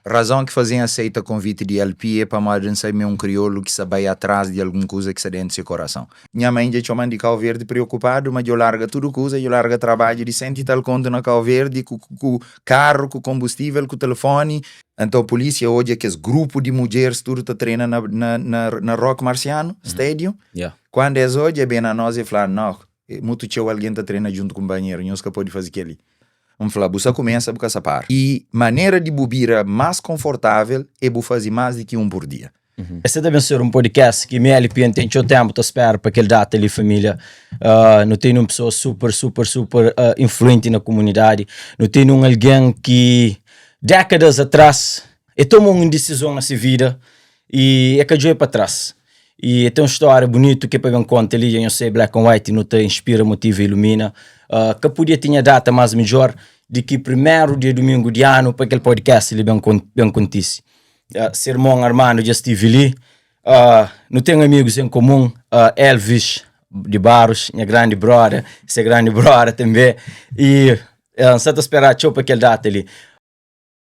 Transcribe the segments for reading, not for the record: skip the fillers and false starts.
Razon ki faze-m aseita konviti di LP é pamodi N sabe ma é un kriolu ki sa bai atras di algun kuza ki sa dentu se korason. Nha mãe dja txoma-m di Kau Verdi preokupadu ma dja larga tudu kuza, dja larga trabadju di sentu i tal kontu na Kau Verdi ku ku karru, ku konbustível, ku telefoni. Anton pulísia odja kes grupu di mudjeris tudu ta trena na na na na Roque Marciano Stadium. Kuandu es odja, e ben na nos e fla, No, mutu txeu algen ta trena djuntu kunpanheru, nhos ka pode faze kel-li. N fla, Bu sa kumesa, bu ka sa para. I manera di bu bira más konfortável é bu faze más di ki un pur dia. Es ta ben ser un podcast ki mi LP N ten txeu ténpu ta spera pa kel data li família. Nu tene un pesoa super, super, super influenti na komunidadi. Nu tene un algen ki dékadas atras e toma un disizon na se vida i e ka djobe pa tras. I e ten un stória bunitu ki é pa ben konta li, dja nhos sabe Black and White nu ta inspira, motiva i ilumina. Ka podia tinha data más midjór di ki primeru dia dumingu di anu pa kel podcast li ben ben kontise. Se irmon Armando dja stivi li, nu ten amigus en komun, Elvis di Barros, nha grandi brother, se grandi brother tanbe i N sa ta spera txeu pa kel data li.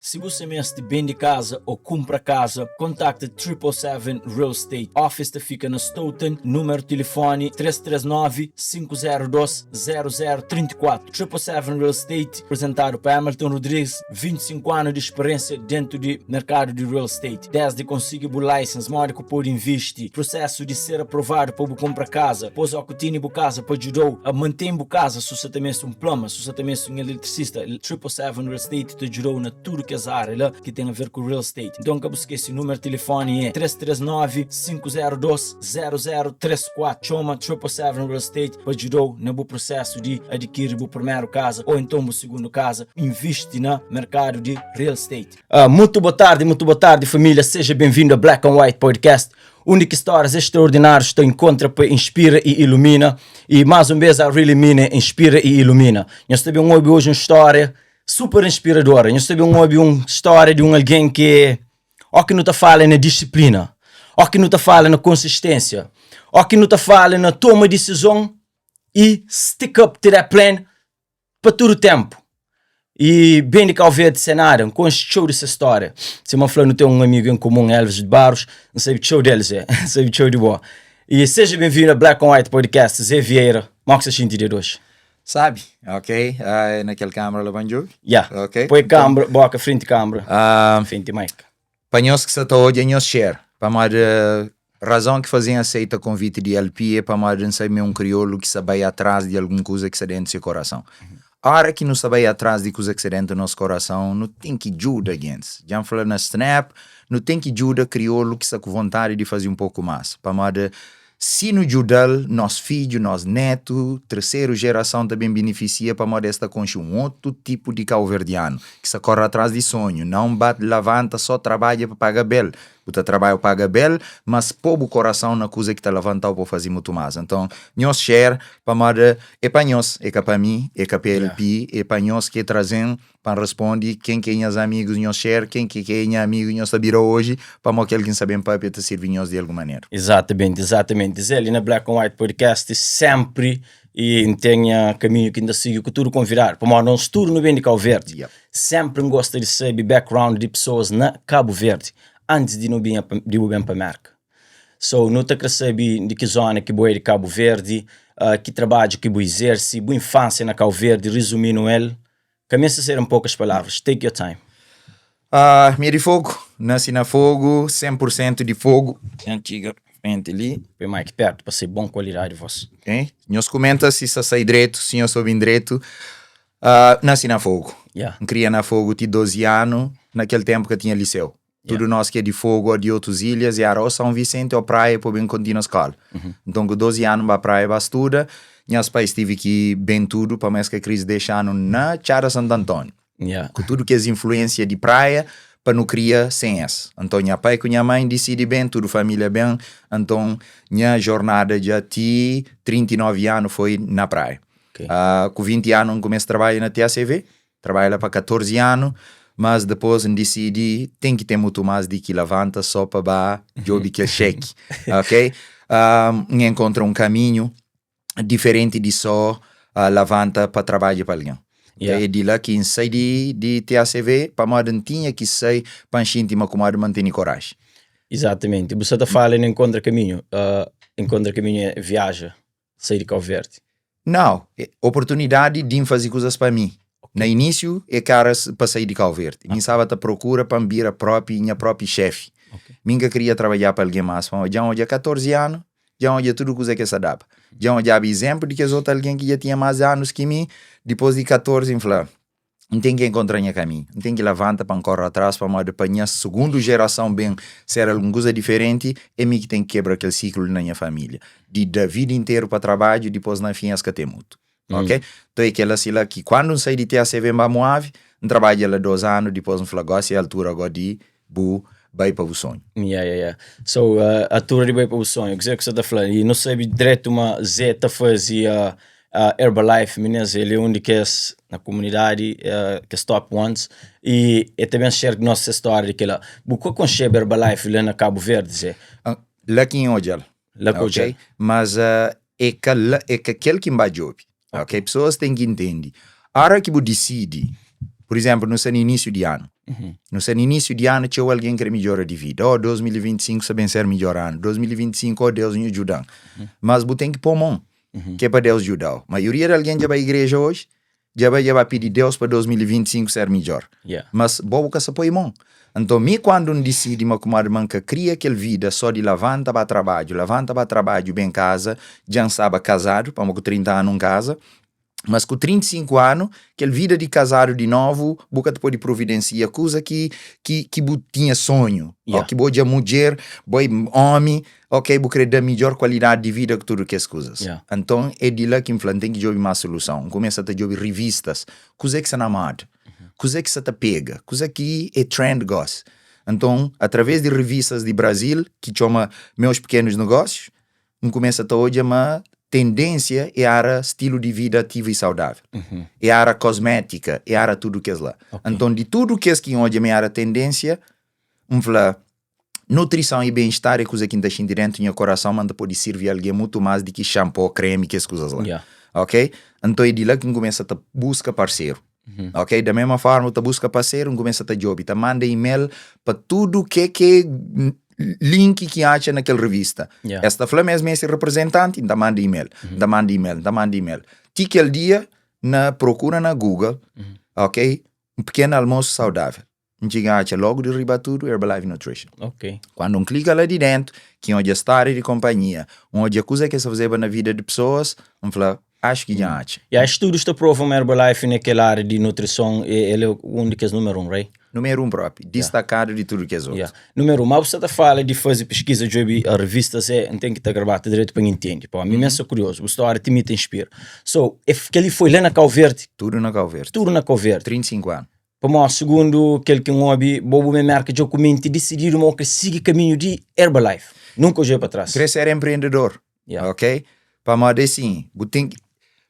Si bu sa meste bende kaza ô kunpra kaza, kontakta Triple Seven Real Estate. Office ta fika na Stoughton, númeru tilifoni 339 502 0034. Triple Seven Real Estate, prezentadu pa Hamilton Rodrigues, 25 anu di speriensia dentu di merkadu di real estate. Desdi konsigi bu license, modi ku podi invisti, prusesu di ser aprovadu pa bu kunpra kaza, pos ó ku tene bu kaza pa djudau a mantém bu kaza, su sa ta meste un plumber, su sa ta meste un eletricista, Triple Seven Real Estate ta djudau na tudu kes ária la ki ten a ver ku real estate. Nton ka bu skese, númeru tilifoni é 339 502 0034. Txoma Triple Seven Real Estate pa djudau na bu prusesu di adikiri bu primeru kaza ô enton bu sigundu kaza. Invisti na merkadu di real estate. Mutu bo tardi, mutu bo tardi família, seja benvindu a Black and White Podcast. Undi ki stórias extraordinárius ta inkontra pa inspira i ilumina. I más un bês, I really mean it, inspira i ilumina. Nhos ta ben obi oji un stória super inspiradora. Nhos ta ben obi un stória di un algen ki ó ki nu ta fala na disiplina, ó ki nu ta fala na konsistênsia, ó ki nu ta fala na toma disizon i stick up to that plan pa tudu ténpu. E ben di Kau Verdi sen nada, N konxe txeu di se stória. Sima N fla, nu ten un amigu en komun, Elvis de Barros, N sabe txeu del, Zé, N sabe txeu di bo. E seja benvindu a Black on White Podcast, Zé Vieira. Mó ki sa xinti dia di oji? Sabi, ok. Ah, é na kel câmara la pa N djobe? Ya. Ok. Poi câmara, boka frenti câmara, Ah, frenti mic. Pa nhos ki sa ta odja, nhos share. Pamodi razon ki faze-m aseita konviti di LP é pamodi N sabe ma é un kriolu ki sa bai atras di algun kuza ki sa dentu se korason. Ora ki nu sa bai atras di kuza ki sa dentu nos korason, nu ten ki djuda gentis. Dja N fla na Snap, nu ten ki djuda kriolu ki sa ku vontadi di faze un poku mas. Pamodi Si nu djuda-l, nos fidju, nos netu, terseru jerason ta ben benefisia pamodi es ta konxe un otu tipu di kauverdianu ki sta kóre atras di sonhu, nau ba lavanta só trabadja pa paga bel. Bu ta trabadja pa paga bel, mas po bu korason na kuza ki ta lavanta-u pa bu faze mutu más. Anton, nhos share pamodi é pa nhos, é ka pa mi, é ka pa LP, é pa nhos ki traze-m Pa N responde, Ken ki é nhas amigus nhos ser, ken ki ka é nha amigu nhos ta bira oji, pamodi kel ki N sta ben pâpia ta sirbi nhos di algun manera. Exatamente, exatamente. Zé, li na Black and White Podcast sempri e N ten nha kaminhu ki N ta sigi ku tudu konvidadu, pamodi nos tudu nu ben di Kau Verdi. Yep. Sempri N gosta di sabe background di pesoas na Kabu Verdi antis di nu binha pa, di bu ben pa Merka. So, nu ta kre sabe di ki zona ki bo é di Kabu Verdi, ki trabadju ki bu izersi, bu infansia na Kau Verdi, rizuminu el. Ka meste ser en poucas palavras, take your time. Ah, mi é di Fogo, nasi na Fogo, 100 por cento di Fogo. Nha txiga frenti li. Poi mic perto pa sai bon qualidade voz. Ok, nhos comenta si sa sai dretu, si nhos ta obin dretu. Ah, nasi na Fogo. Yeah. N kria na Fogo ti 12 anu, na kel tempu ka tinha liceu. Tudu nos ki é di Fogo ou di otus ilhas era ou São Vicente ou Praia pa ben kontinua skola. Nton ku 12 anu N ba Praia ba studa, nhas pais tive ki ben tudu pamodi es ka kris dexa-nu na Txada Santu Antóniu. Ku tudu kes influensia di Praia pa nu kria sen es. Nton nha pai ku nha mãe disidi ben, tudu família ben, nton nha jornada dja ti 39 anu foi na Praia. Ku 20 anu N kumesa trabadja na TACV. Trabadja la pa 14 anu, mas dipôs N disidi ten ki ten mutu más di ki lavanta só pa ba djobe kel xeki, ok? N enkontra un kaminhu diferenti di só lavanta pa trabadja pa algen. Yeah. É di la ki N sai di, di TACV, pamodi N tinha ki sai pa N xinti ma kumadi ma N tene koraji. Exatamente. Bu sa ta fala na enkontra kaminhu. Uh, enkontra kaminhu é viaja, sai di Cabo Verde. Nau, é oportunidadi di N faze kuzas pa mi. Na inísiu é ka era pa sai di Cabo Verde. Mi staba ta prokura pa N bira propi nha propi xefi. Mi N ka kria trabadja pa algen más, pamodi dja N odja 14 anu, dja N odja tudu kuza ki es ta daba. Dja N odjaba izénplu di kes otu algen ki dja tinha más anus ki mi. Dipôs di 14 N fla, N ten ki enkontra nha kaminhu, N ten ki lavanta pa N kóre atrás pamodi pa nha sugundu jerason ben ser algun kuza diferenti, é mi ki ten ki kebra kel siklu li na nha família, di da vida interu pa trabadju, dipôs na fin es ka ten mutu. Ok? Nton é kel asi la ki kandu N sai di TACV N ba Moavi, N trabadja la dos anu, dipôs N fla gósi é altura gó di bu bai pa bu sonhu. Yeah, yeah, yeah. So, uh, altura di bai pa bu sonhu, kuzê ki bu sa ta fla? I nu sabe dretu ma Zé ta faze uh, uh, Herbalife, minês, el é un di kes na komunidadi, uh, kes top ones, i el ta ben share ku nos se stória di kela. Bu ka konxeba Herbalife la na Kabu Verdi, Zé? Ah, la ki N odja-l. La ki odja-l. Ok, mas uh, é ka la, é ka kel ki N ba djobe. Ok, pesoas ten ki intende. Ora ki bu disidi, pur izénplu, nu sta na inísiu di anu. Nu sta na inísiu di anu, txeu algen kre midjora di vida. Oh, 2025 sta ben ser midjor anu. 2025, oh Deus, nhu djuda-m. Mas bu ten ki pô mon, ki é pa Deus djuda-u. Maioria di algen dja bai igreja oji, dja bai dja ba pidi Deus pa 2025 ser midjor. Yeah. Mas bo bu ka sa poi mon. Nton mi kuandu N disidi ma kumadi ma N ka kria kel vida so di lavanta ba trabadju, lavanta ba trabadju ben kaza, dja N staba kazadu, pamodi ku 30 anu N kaza, mas ku 35 anu kel vida di kazadu di novu bu ka ta podi providensia kuza ki ki ki bu tinha sonhu, Yeah. o ki bu odja mudjer, bo é omi, ok bu kre da midjor kualidadi di vida ku tudu kes kuzas. Yeah. Nton é di la ki N fla N ten ki djobi mas soluson. N kumesa ta djobi rivistas, kuze ki sta na moda. Kuze ki sa ta pega, kuze ki é trend gosi. Nton, através di revistas di Brazil, ki txoma Meus Pequenos Negócios, N kumesa ta odja ma tendênsia é ara stilu di vida ativu i saudável. É ara kosmétika, é ara tudu kes la. Nton, di tudu kes ki N odja ma é ara tendênsia, N fla, nutrison i ben-estar é kuza ki N ta xinti dentu nha korason ma N ta pode sirvi algen mutu más di ki xanpô, kremi, kes kuzas la. Yeah. Ok? Nton é di la ki N kumesa ta buska parseru. Ok? Da mesma forma, bu ta buska parseru, N kumesa ta djobe, ta manda email pa tudu ke ke link ki N atxa na kel revista. Yeah. Es ta fla ma es meste reprezentanti, N ta manda email, N ta manda email, N ta manda email. Ti kel dia, na prokura na Google, ok? Un pequeno almoço saudável. N txiga atxa logu di riba tudu Herbalife Nutrition. Ok. Kuandu N klika la di dentu, ki N odja stória di konpanhia, N odja kuza ki es ta fazeba na vida di pesoas, N fla, axu ki dja N atxa. Ya, studus ta prova ma Herbalife na kel ária di nutrison el é un di kes númeru un, right? Númeru un propi, distakadu di tudu kes otu. Ya, númeru un. Ma bu sta ta fala di faze piskiza, djobe revistas, e N ten ki ta grabata dretu pa N intende, pamodi mi mesmu sta kuriozu. Bu stória ti mi ta inspira. So, kel-li foi la na Kau Verdi? Tudu na Kau Verdi. Tudu na Kau Verdi. 35 anu. Pamodi, sugundu kel ki N obi, bo bu me merka dja ku menti disididu ma bu kre sigi kaminhu di Herbalife. Nunka odja pa tras. Kre ser empreendedor, Yeah. ok? Pamodi asin, bu ten ki,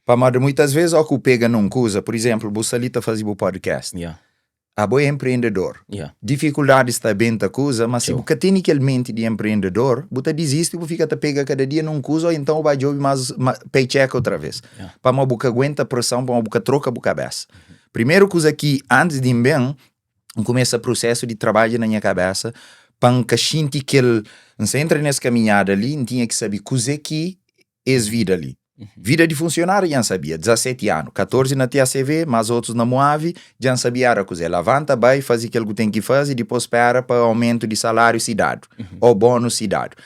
pamodi muitas ves ó ku pega nun kuza, pur izemplu, bu sta li ta fazi bu podcast. Yeah. Abo é empreendedor. Yeah. Difikuldadis ta ben ta kuza, ma si Txeu. bu ka tene kel menti di empreendedor, bu ta dizisti, bu fika ta pega kada dia nun kuza, ó então bu ba djobi mas ma paycheck outra vez. Yeah. Pamodi bu ka aguenta preson, pamodi bu ka troka bu kabesa. Primeru kuza ki antis di N ben, N kumesa prusesu di trabadja na nha kabesa pa N ka xinti kel, N sa entra nes kaminhada li, N tinha ki sabe kuze ki es vida li. Vida di funsionáriu dja N sabia, 17 anu, 14 na TACV, más otus na Moavi, dja N sabia era kuze, lavanta, bai, faze kel ku ten ki faze, dipôs spera pa aumentu di saláriu si dadu, ô bónus si dadu.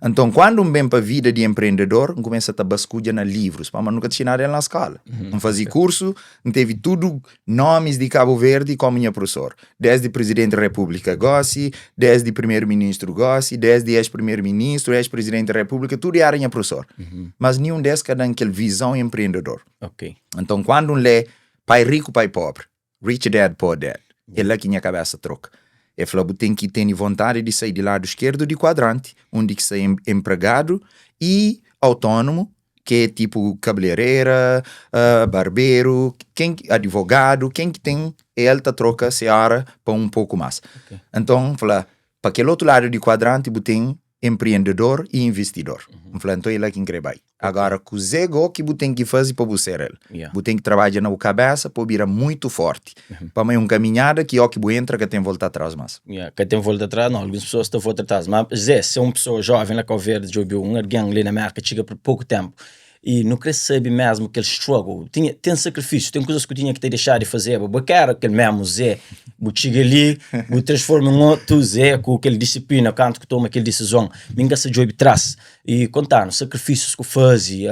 Anton, kuandu N ben pa vida di enprendedor, N kumesa ta baskudja na livrus, pamodi nu ka ta xinadu el na skola. N faze kursu, N tevi tudu nomis di Kabu Verdi komu nha prusor, desdi Prizidenti di Repúblika gosi, desdi Primeru Ministru gosi, desdi ex-Primeru Ministru, ex-Prizidenti di Repúblika, tudu era nha prusor. Mas ninhun des ka da-m kel vizon enprendedor. Anton, kuandu N lé Pai Riku, Pai Pobri, Rich Dad Poor Dad, é la ki nha kabesa troka. E fla bu ten ki tene vontadi di sai di ladu skerdu di kuadranti, undi ki sta enpregadu i autónomu, ki é tipu kabelerera, barberu, ken ki advogadu, ken ki ten el ta troka se óra pa un poku más. Nton, fla pa kel otu ladu di kuadranti bu ten. empreendedor i investidor. N fla, nton é la ki N kre bai. Agora, kuzê go ki bu ten ki faze pa bu ser el? Yeah. Bu ten ki trabadja na bu kabesa pa bu bira muitu forti. Pamodi é un kaminhada ki ó ki bu entra ka ten volta atrás más. Yeah, ka ten volta atrás, não. Alguns pessoas ta volta atrás. Mas Zé, se un pessoa jovem la Cabo Verde djobe un alguém li na Merka txiga por pouco tempo e nu kre sabe mesmo kel struggle. Tinha, ten sakrifísiu, ten kuzas ku tinha ki ta dexá di fazeba. Bu ka era kel mesmo Zé. Bu txiga li, bu transforma en otu Zé ku kel disiplina kantu ku toma kel disizon. Mi N ka sa djobe tras. I konta-nu sakrifísius ku faze,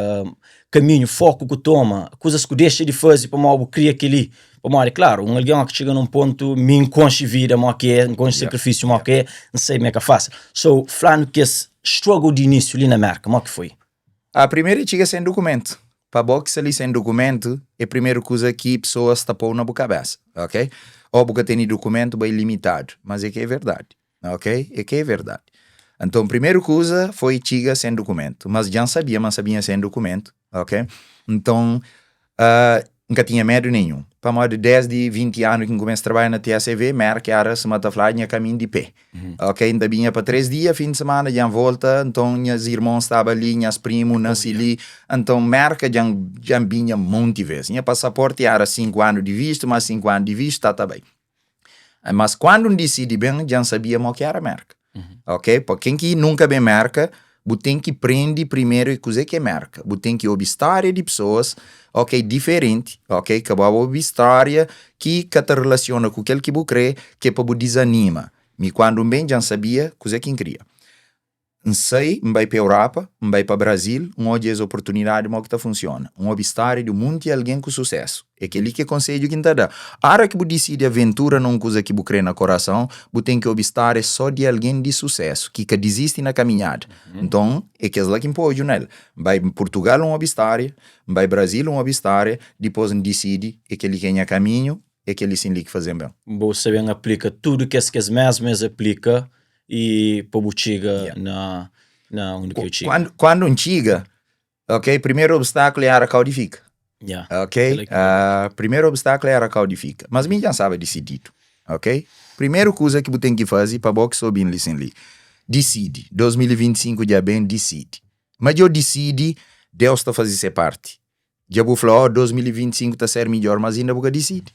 kaminhu, foku ku toma, kuzas ku dexa di faze pamodi bu kria kel-li. Pamodi, klaru, un algen óki txiga na un pontu, mi N konxe vida modi ki é, N konxe sakrifísiu modi ki é, N sabe ma é ka fásil. So, fla-nu kes struggle di inísiu li na Mérka, modi ki foi? A primeru é txiga sen dukumentu. Pa bo ki sta li sen dukumentu, é primeru kuza ki pesoas ta pô-u na bu kabésa, ok? Ô bu ka tene dukumentu, bai limitadu. Mas é ki é verdadi. Ok, é ke é verdade. Anton, primeru kuza foi txiga sen dukumentu, mas dja N sabia ma N sa binha sen dukumentu, ok? Nton, uh, N ka tinha medu nenhun, pamodi desdi 20 anu ki N kumesa trabadja na TACV, Merka era, sima ta fladu, nha kaminhu di pé, ok? N ta binha pa 3 dia, fin di semana dja N volta, nton nhas irmon staba li, nhas primu nasi li, anton Merka dja N dja N binha monti vez. Nha pasaporti era 5 anu di vistu, mas 5 anu di vistu, ta ta bai. Mas kuandu N disidi ben, dja N sabia mo ki era Merka. Ok? Pa ken ki nunka ben Merka, bu ten ki prendi primeru e kuze ki é Merka. Bu ten ki obi stória di pesoas, ok, diferenti, ok? Ka bu obi stória ki ka ta relasiona ku kel ki bu kre, ki é pa bu dizanima. Mi kuandu N ben, dja N sabia kuze ki N kria. N sai, N bai pa Europa, N bai pa Brazil, N odja es oportunidadi mo ki ta funsiona. N obi stória di un munti algen ku susésu. É kel-li ki é konsedju ki N ta da. Óra ki bu disidi aventura na un kuza ki bu krê na korason, bu ten ki obi stória sô di algen di susésu, ki ka dizisti na kaminhada. Nton, é kes la ki N poi odju na el. N bai Purtugal, N obi stória, N bai Brazil, N obi stória, dipôs N disidi, é kel-li ki é nha kaminhu, é kel-li sin li ki faze-m ben. Bu sta ben aplika tudu kes ki es mésmu es aplika i pa bu txiga yeah. na na undi ki eu txiga. Quando, quando N txiga, ok, primeiro obstáculo era kau di fika. Yeah. Ok, uh, primeiro obstáculo era kau di fika. Mas mi já estava decidido, ok? Primeiro coisa que bu tem que fazer pa bo que só bin li sin li. Decide. 2025 já bem, decide. Mas eu decidi, Deus ta fazer se parte. Dja bu fla, oh, 2025 ta ser midjor, mas inda bu ka disidi.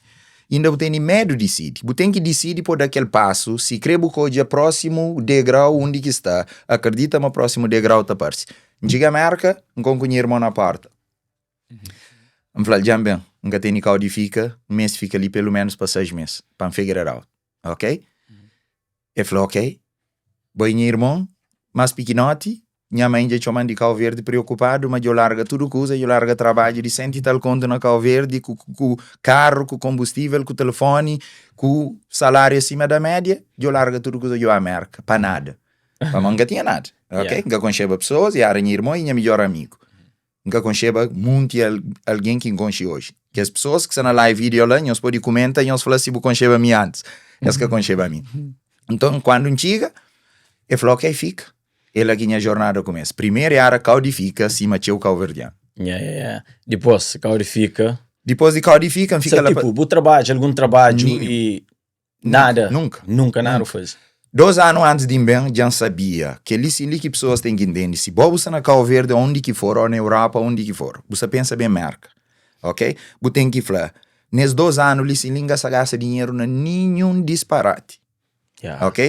Inda bu tene medu disidi. Bu ten ki disidi pa da kel pasu, si kre bu ka odja prósimu degrau undi ki sta, akredita ma prósimu degrau ta parse. N txiga Merka, N konku nha irmon na porta. N fla-l, dja N ben, N ka tene kau di fika, N meste fika li pelu menus pa 6 mes, pa N figure it out. Ok? E fla, ok. Bo é nha irmon más pikinoti, nha mãe dja txoma-m di Kau Verdi preokupadu, ma dja larga tudu kuza, dja larga trabadju di sentu i tal kontu na Kau Verdi, ku, ku karru, ku konbustível, ku telefoni, ku saláriu asima da média, dja larga tudu kuza, dja bai Merka, pa nada. Pamodi N ka tinha nada, ok? Yeah. N ka konxeba pesoas, e era nha irmon i nha midjor amigu. N ka konxeba munti algen ki N konxe oji. Kes pesoas ki sta na live video la, nhos pode kumenta, nhos fla si bu konxeba mi antis. Es ka konxeba mi. Nton, kandu N txiga, e fla, ok, fika. É la ki nha jornada kumesa. Primeru era kau di fika, sima txeu kauverdianu. Yeah, yeah, yeah. Dipôs, kau di fika. Dipôs di kau di fika, N fika Sa, la pa... tipo, bu trabadja algun trabadju Ninhun. i Nada. Nunka. Nunka nada bu faze. Dos anu antis di N ben, dja N sabia. Kel-li sin li ki pesoas ten ki ntende. Si bo bu sta na Kau Verdi, undi ki for, o na Europa, undi ki for, bu sta pensa ben Merka, ok? Bu ten ki fla, Nes dos anu li sin li, N ka sta gasta dinheru na ninhun disparati, ok?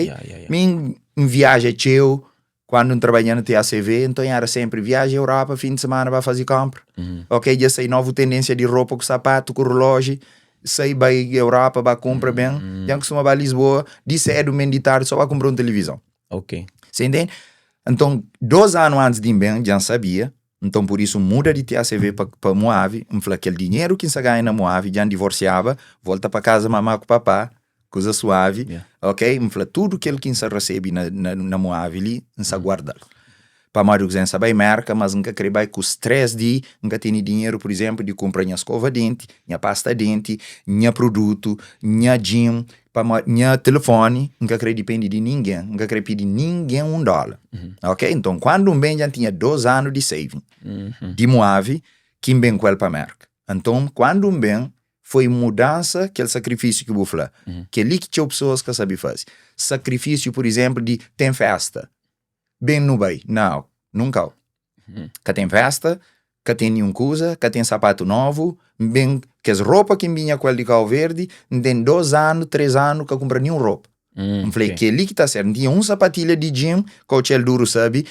Mi N viaja txeu, Kuandu N trabadja na TACV, nton era senpri viaja Europa, fin di semana ba faze konpra. Ok, dja sai novu tendênsia di ropa ku sapatu, ku relóji, sai bai Europa ba kunpra ben. Dja N kustuma ba Lisboa di sedu men di tardi so ba kunpra un tilivizon. Ok. Sa intende? Nton, dos anu antis di N ben, dja N sabia. Nton, pur isu, N muda di TACV pa pa Moavi. N fla, kel dinheru ki N sa ganha na Moavi, dja N divorsiaba, volta pa kaza mamá ku papá, Kuza suavi, Yeah. ok? N fla tudu kel ki N sa rasebe na, na, na Moavi li, N sa guarda-l. Pamodi kuzê, N sa bai Merka, mas N ka kre bai ku stress di N ka tene dinheru, pur izénplu, di kunpra nha skova denti, nha pasta denti, nha produtu, nha gym, pamodi nha telefoni, N ka kre dipende di ningen, N ka kre pidi ningen un dóla, ok? Nton, kandu N ben dja N tinha dos anu di saving di Moavi ki N ben ku el pa Merka. Anton, kandu N ben, Foi mudansa kel sakrifisiu ki bu fla. Kel-li ki txeu pesoas ka sabe faze. Sakrifisiu, pur izénplu, di ten fésta. Ben nu bai. Nau, nunka. Ka ten festa, ka ten ninhun kuza, ka ten sapatu novu, N ben kes ropa ki N binha ku el di Kau Verdi, N ten dos anu, tres anu ka kunpra ninhun ropa. N fla, é kel-li ki ta ser. N tinha un sapatilha di gym, Coach El Duro sabe,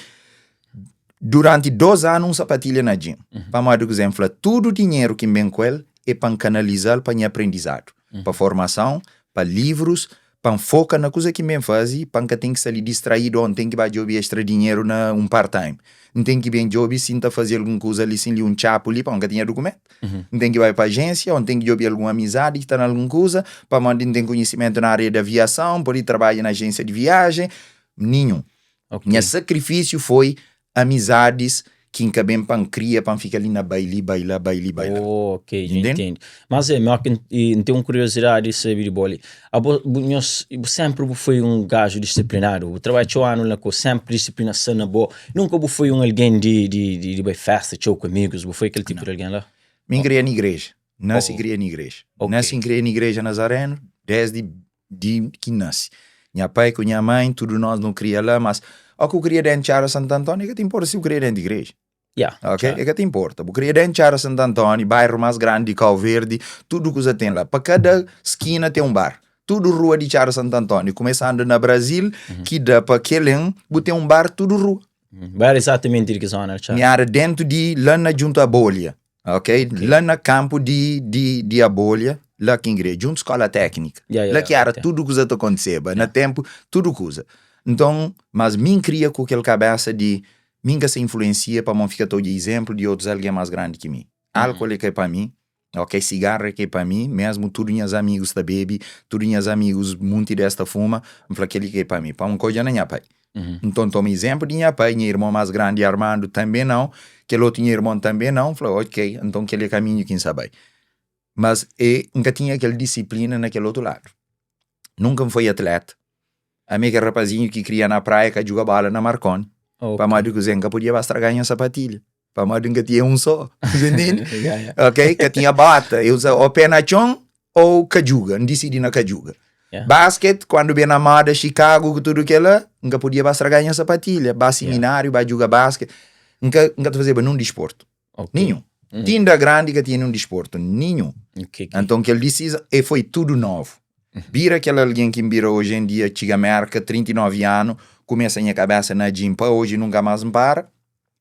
duranti dos anu un sapatilha na gym. Pamodi kuzê? N fla, tudu dinheru ki N ben ku el é pa N kanaliza-l pa nha aprendizadu, pa formason, pa livrus, pa N foka na kuza ki N ben faze, pa N ka ten ki sta li distraídu, ô N ten ki ba djobe extra dinheru na un part-time, N ten ki ben djobe si N ta faze algun kuza li sin li, un txapu li, pamodi N ka tinha dukumentu, N ten ki bai pa ajénsia, ô N ten ki djobe algun amizadi ki ta na algun kuza, pamodi N ten konhisimentu na ária di aviason, N pode trabadja na ajénsia di viajen, ninhun. Nha sakrifisiu foi amizadis ki N ka ben pa N kria, pa N fika li na bai li, bai la, bai li, bai la. Oh, ok, dja N intende. Mas é, mi ki N ten un kuriosidadi di sabe di bo li. Abo, bu, nhos, bu sénpri bu foi un gaju disiplinadu, bu trabadja txeu anu na ko, sénpri disiplina sta na bo. Nunka bu foi un algen di, di, di, di bai fésta txeu ku amigus, bu foi kel tipu di algen la? Mi N kria na igreja, N nase i kria na igreja. N nase i N kria na igreja Nazareno desdi di ki N nase. Nha pai ku nha mãe, tudu nós nu kria la, mas ó ku kria dentro Txada Santo António, ka ta importa si bu kria dentro igreja. Yeah, ok? E ka ta importa. Bu kria dentro Txada Santo António, bairro mais grande di Cabo Verde, tudu kuza tem lá. Pa kada skina tem um bar. Tudu rua di Txada Santo António, começando na Brasil, ki da pa Quelém, bu tem um bar tudu rua. Bar exatamente di ki zona, Txada? Mi era dentro di lá na junto a Bolha. Ok, la na kampu di, di, di Abolha, la ki N kria, djuntu skola téknika. Yeah, yeah, La ki era yeah. tudu kuza ta kontiseba, na ténpu, tudu kuza. Nton, mas mi N kria ku kel kabésa di mi N ka sa influensia pamodi N fika ta odja izénplu di otus algen más grandi ki mi. Álkuol é ka é pa mi, ok, sigaru é ka é pa mi, mésmu tudu nhas amigus ta bebe, tudu nhas amigus, munti di es ta fuma, N fla kel-li ka é pa mi, pamodi N ka odja na nha pai. Nton, toma izénplu di nha pai, nha irmon más grandi Armando tanbê nau, kel otu nha irmon tanbê nau. N fla, ok, nton kel-li é kaminhu ki N sta bai. Mas e N ka tinha kel disiplina na kel otu ladu. Nunka N foi atleta. Ami é kel rapazinhu ki kria na praia ka djuga bóla na Marconi. Pamodi kuzê? N ka podia ba straga nha sapatilha. Pamodi N ka tinha un só. Você entende? Yeah, yeah. Ok? Ka tinha bota. Eu usa ou pé na txon ou ka djuga. N disidi na ka djuga. Yeah. Basket, quando bem na moda Chicago ku tudo aquela, N ka podia ba estragar nha sapatilha. Ba seminário, ba djuga basket. N ka, N ka ta fazeba num desporto. Ok. Nenhum. Tinda grandi ka tinha nenhum desporto. Nenhum. Ok, ok. Então kel decisão, e foi tudo novo. Bira kel algen ki N bira hoje em dia, txiga Merka, 39 ano, começa nha cabeça na gym pa hoje nunca mais N para.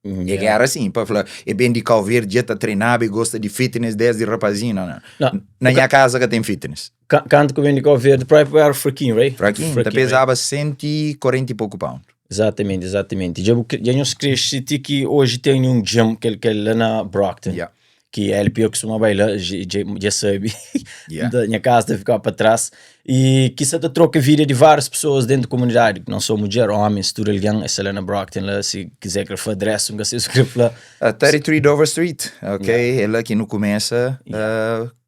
É que era assim, pa fla, é bem de Cabo Verde, já ta treinaba e gosta de fitness desde rapazinho, não, não. Não. Na minha casa que tem fitness. Kantu ku ben di Cabo Verde, próprio era fraquinho, right? Fraquinho, ta right? pesava 140 e pouco pound. Exatamente, exatamente. Dja bu dja nhos cresce ti ki hoje tem um gym kel kel lá na Brockton. Yeah. Ki LP costuma bai lá, dja sabe. Yeah. Da nha casa ta ficar pa trás. E ki sa ta troka vida di várias pessoas dentro di comunidade, não só mulher, homens, tudo alguém, essa lá na Brockton lá, se quiser querer falar adresse, nunca sei se querer falar. 33 Dover Street, ok? É lá que no começa,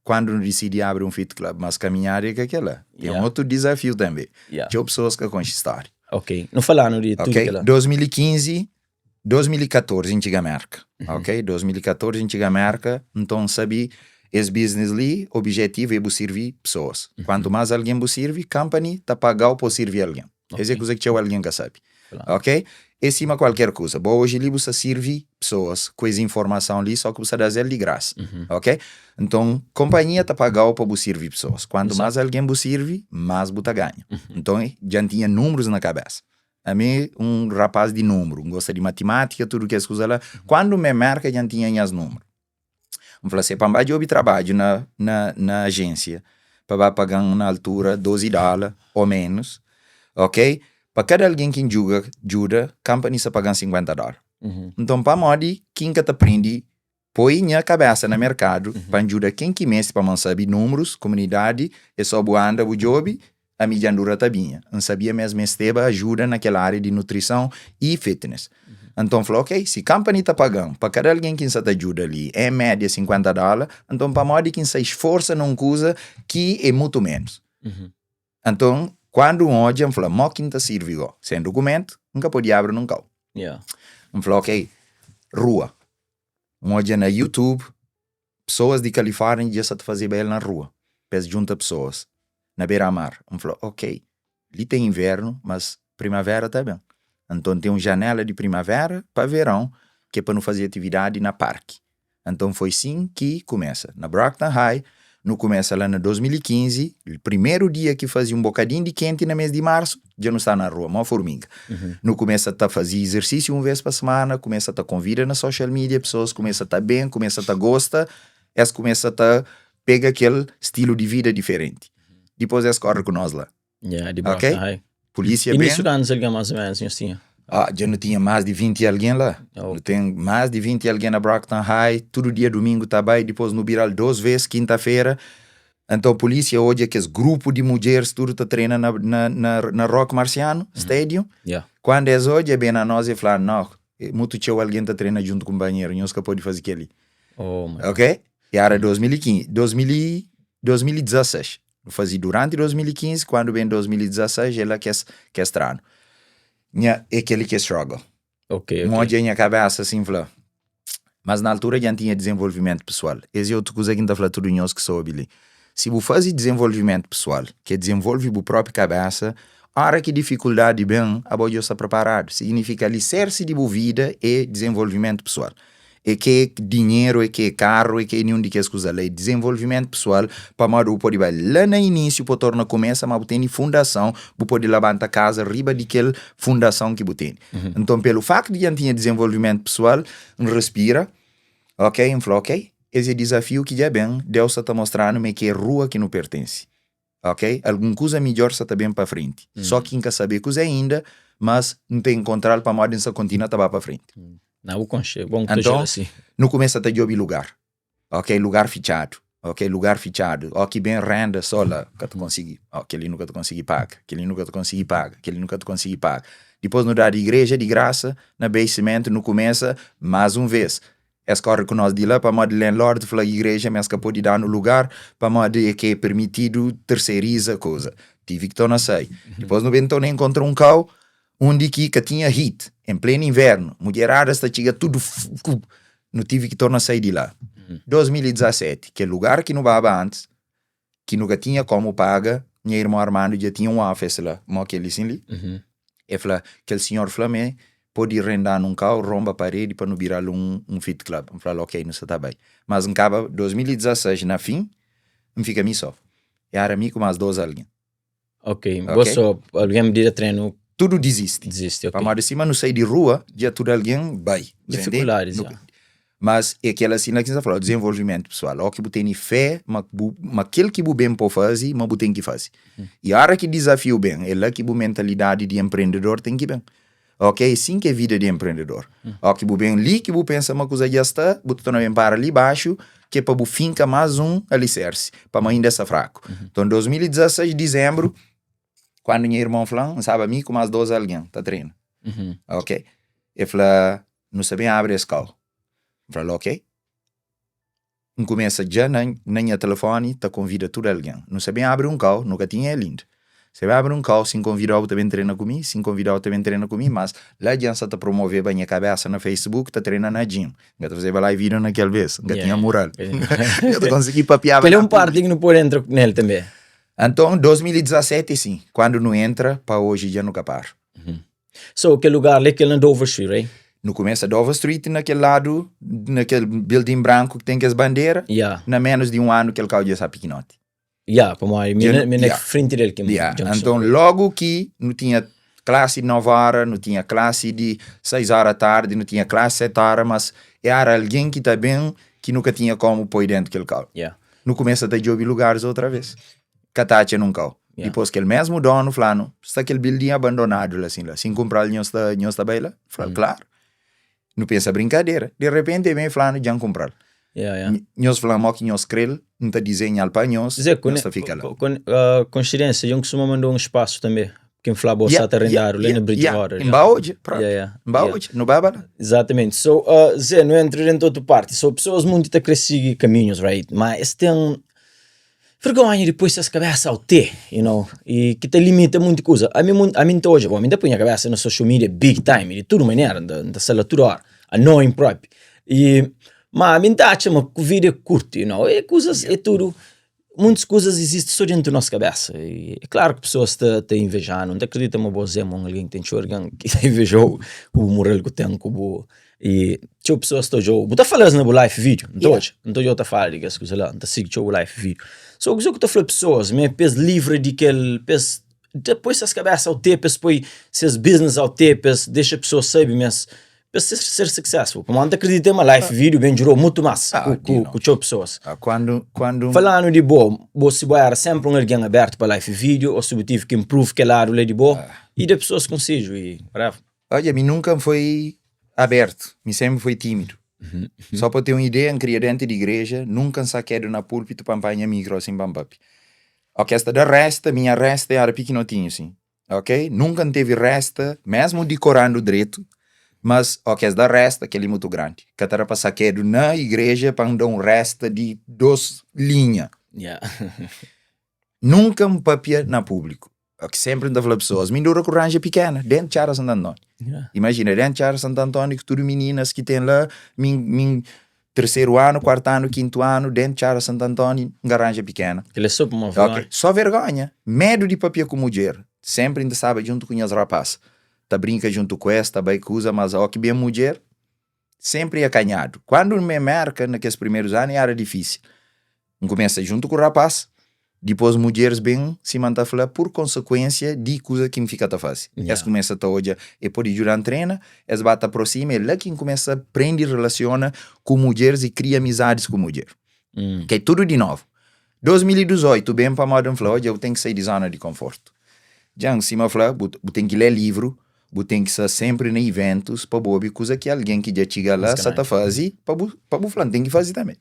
quando no decidi abre um fit club, mas caminhada é que aquela. Tem um outro desafio também. Yeah. Tinha pessoas que conhecem história. Ok, não falando de tudo Ok, aquela. 2015, 2014 N txiga Merka, ok? 2014 N txiga Merka, nton N sabi es business li, objetivu é bu sirvi pesoas. Kuantu más algen bu sirvi, company ta pagau pa bu sirvi algen. Es é kuza ki txeu algen ka sabi, ok? É sima kualker kuza, bo oji li bu sta sirvi pesoas ku es informason li, só ki bu sta da-s el di grasa, ok? Nton, konpanhia ta pagau pa bu sirvi pesoas. Kuantu más algen bu sirvi, más bu ta ganha. Nton, dja N tinha númerus na kabesa. Ami un rapaz di númeru, N gosta di matimátika, tudu kes kuza la. Kuandu N ben Merka dja N tinha nhas númeru. N fla se pa N ba djobe trabadju na na na ajénsia pa ba paga-m na altura 12 dóla ô ménus, ok? Pa kada algen ki N djuga djuda, kampani sta paga-m 50 dóla. Nton pamodi ki N ka ta prende Poi nha kabesa na merkadu pa N djuda ken ki meste pamo N sabe numrus, kumunidadi é so bu anda bu djobe, ami dja N dura ta binha. N sabia ma es mesteba ajuda na kel aria di nutrison i fitness. Anton N fla ok, si company ta paga-m pa kada algen ki N sa ta djuda li en media 50 dola, anton pamodi ki N sa isforsa na un kuza ki é mutu menus? Anton kuandu N odja N fla mo ki N ta sirvi go? Sen dukumentu N ka pode abri nun kau. N fla ok, rua. N odja na YouTube pesoas di Califórnia dja sa ta fazeba el na rua pa es djunta pesoas na bera mar. N fla, ok, li ten invernu, mas primavera ta ben. Anton ten un janela di primavera pa verão ki é pa nu faze atividadi na parki. Anton foi sin ki kumesa. Na Brockton High, nu kumesa la na 2015, primeru dia ki faze un bokadin di kenti na mes di marsu, dja nu sta na rua, mo furmiga. Nu kumesa ta faze izersissiu un vez pa semana, kumesa ta konvida na social media pesoas kumesa ta ben, kumesa ta gosta, es kumesa ta pega kel stilu di vida diferenti. Dipôs es kóre ku nos la. Yeah, di Brockton Ok? High. Polícia E ben. nisso kantus algen más ou menos nhos tinha? Ah, dja nu tinha más di 20 algen la. Oh. Nu ten más di 20 algen na Brockton High, tudu dia dumingu ta bai, dipôs nu bira-l dôs vês kinta-fera. Anton polícia odja kes grupu di mudjeris tudu ta trena na, na, na, na Rock Marciano Stadium. Yeah. Kandu es odja, ben na nos e fla, no, mutu txeu algen ta trena djuntu ku kunpanheru, nhos ka pode faze kel-li. Oh my. Ok? E era 2015, 2000 e- 2016. Nu faze duranti 2015, kandu ben 2016 é la ki es, ki es tra-nu. Nha, é kel-li ki é struggle. Ok, ok. N odja nha kabesa asin, N fla, mas na altura dja N tinha dizenvolvimentu pesoal. Es é otu kuza ki N ta fla tudu nhos ki sta obi li. Si bu faze dizenvolvimentu pesoal, ki é dizenvolve bu própi kabesa, óra ki difikuldadi ben, abo dja bu sta preparadu. Siginifika alisersi di bu vida é dizenvolvimentu pesoal. É ke dinheru, é ke karru, é ke ninhun di kes kuza la. É dizenvolvimentu pesoal, pamodi bu pode bai la na inísiu pa torna kumesa, ma bu tene fundason, bu pode labanta kaza riba di kel fundason ki bu tene. Nton, pelu faktu di dja N tinha dizenvolvimentu pesoal, N respira, ok, N fla, ok, es é dizafiu ki dja ben, Deus sa ta mostra-nu ma é ke rua ki nu pertense. Ok, algun kuza midjor sa ta ben pa frenti. Só ki N ka sabe kuzé inda, mas N ta enkontral pamodi N sa kontinua ta ba pa frenti. Na bu konxe, bon ku ta Anton, jura si. nu kumesa ta djobe lugar. Ok, lugar fitxadu. Ok, lugar fitxadu. Ó ki ben renda só la, ka ta konsigi. Ó, kel-li nu ka ta konsigi paga, kel-li nu ka ta konsigi paga, kel-li nu ka ta konsigi paga. Dipôs nu dadu igreja di grasa na basement, nu kumesa más un vês. Es kóre ku nos di la pamodi landlord fla igreja ma es ka pode da-nu lugar pamodi é ka é permitidu terseriza kuza. Tive ki torna sai. Dipôs nu ben torna enkontra un kau undi ki ka tinha heat, en plenu invernu, mudjeradas ta txiga tudu ku. Nu tive ki torna sai di la. 2017, kel lugar ki nu baba antis, ki nu ka tinha komu paga, nha irmon Armando dja tinha un office la, mo kel li sin li. E fla, kel sinhor fla ma e pode renda-nu un kau, ronba paredi pa nu bira-l un un fit club. N fla-l, ok, nu sa ta bai. Mas N kaba 2016 na fin, N fika mi so. Era mi ku mas dos algen. Ok, bo Ok. so, algen di da trenu Tudu dizisti. disisti, ok. Pamodi sima nu sai di rua, dja tudu algen bai. Difikuldadis, Nu- ya. Mas é kel asina ki N sta fla, dizenvolvimentu pesoal. Ó ki bu tene fé ma bu ma kel ki bu ben pô faze, ma bu ten ki faze. I óra ki dizafiu ben, é la ki bu mentalidadi di enprendedor ten ki ben. Ok, é sin ki é vida di enprendedor. Ó ki bu ben li ki bu pensa ma kuza dja sta, bu ta torna ben para li baxu, ki é pa bu finka más un alisersi, pamodi inda sta fraku. Nton, 2016, dizenbru, kandu nha irmon fla-m, N staba mi ku más dos algen ta trena. Ok, el fla, Nu sta ben abri es kau. N fla-l, ok. N kumesa dja na na nha telefoni ta konvida tudu algen. Nu sta ben abri un kau, nu ka tinha el inda. Sta ben abri un kau, si N konvida-u bu ta ben trena ku mi, si N konvida-u bu ta ben trena ku mi, mas la dja N sta ta promoveba nha kabesa na Facebook ta trena na gym. N ka ta fazeba live video na kel bes, N ka tinha mural. N ka ta konsigi papiaba Kel é na un parti ki nu pode entra nel tanbe. Anton, 2017 sin, kandu nu entra pa oji dja nu ka para. So, kel lugar li é kel na Dover Street, right? Nu kumesa Dover Street na kel ladu, na kel building branku ki ten kes bandera. Yeah. Na menus di un anu kel kau dja sta pikinoti. Yeah, pamodi mi Dja na, nu- mi na yeah. frenti del ki Yeah. junction. Anton, logu ki nu tinha klasi di 9 óra, nu tinha klasi di 6 óra tardi, nu tinha klasi 7 óra, mas era algen ki ta ben ki nu ka tinha komu poi dentu kel kau. Yeah. Nu kumesa ta djobe lugaris otra vez. Ka ta atxa nun kau. Yeah. Dipôs kel mesmu donu fla-nu, sta kel building abandonadu la sin la, si N kunpra-l nhos ta, nhos ta bai la? Fla-l, klaru. Nu pensa brinkadera. Di repenti el ben fla-nu, dja N kunpra-l. Yeah, yeah. Nhos fla-m mo ki nhos kre-l, N ta dizenha-l pa nhos, Zé, nhos ta fika la. Koinsidênsia, dja N kustuma manda un spasu tanbe, ki N fla bo sa ta arendadu la na Bridgewater. N ba odja, propi. Yeah, yeah. N ba Yeah. odja, nu baba la. Exatamente. So, Zé, nu entra dentu otu parti. So, pesoas munti ta kre sigi kaminhus, right? Ma es ten Vergonha di poi ses kabesa ao te, you know, i ki ta limita munti kuza. Ami mun, ami N ta odja, bon, ami N ta poi nha kabesa na social media big time, di tudu manera, N ta, N ta sta la tudu ora, annoying propi. I, ma ami N ta atxa ma ku vida é kurtu, you know, e kuzas, e tudu. Muntis kuzas izisti so dentu nos kabesa i é klaru ki pesoas ta ta inveja-nu, N ta kridita ma bo Zé ma un algen ki ten txeu algen ki ta inveja-u ku bu mural ku ten ku bu i txeu pesoas ta odja-u, bu ta fala-s na bu live video, N ta odja, N ta odja-u ta fala di kes kuza la, N ta sigi txeu bu live video. So kuze ku ta fla pesoas ma é pa es livra di kel pa es poi ses kabesa au te, pa es poi ses business au te, pa es dexa pesoas sabe ma es Pa ser, ser successful. Pamodi N ta kridita ma life video ben djurou mutu mas Ah, ku, di ku, no. ku txeu pesoas. Ah, quando, quando Falando di bo, bo si bo era sempri un algen abertu pa life video ou si bu tive ki improve kel ladu la di bo e da pesoas konsedju e whatever. Odja, mi nunka N foi abertu, mi sempri foi tímidu. Só pa ten un ideia, N kria dentu di igreja, nunka N sakedu na púlpitu pa N panha mikro asin pa N papia. Ok, es ta da resta, minha resta era pikinotinhu sin. Ok, nunka N tevi resta, mesmu dikorandu dretu, mas ok, es da resta, kel-li mutu grandi. Ka ta da pa sakedu na igreja pa N da un resta di dos linha. Yeah. Nunka N papia na públiku. Ok, sempri N ta fla pesoas, mi N dura ku ranja pikena, dentu Txada Santu Antóniu. Yeah. Imajina, dentu Txada Santu Antóniu ku tudu mininas ki ten la, mi, mi Terceru anu, kuartu anu, kintu anu, dentu Txada Santu Antóni, N ka ranja pikena. Kel é so pa uma vergonha. Ok, so vergonha. Medu di papia ku mudjer. Sempri N ta staba djuntu ku nhas rapaz. Ta brinka djuntu ku es, ta bai kuza, mas oki ben mudjer, sempri akanhadu. Kuandu N ben Merka, na kes primerus anu, era difisil. N kumesa djuntu ku rapaz, dipôs mudjeris ben, sima N ta fla, pur konsekuensia di kuza ki N fika ta faze. Es kumesa ta odja, e pode djuda-m trena, es ba ta aprosima, é la ki N kumesa prende relasiona ku mudjeris i kria amizadis ku mudjer. Ke tudu di novu. 2018 ben pamodi N fla, odja, bu ten ki sai di zona di konfortu. Dja N sima fla, bu ten ki lé livru, Bu ten ki sta senpri na iventus pa bu obi kuza ki algen ki dja txiga la sa ta faze pa bu pa bu fla N ten ki faze tanbe.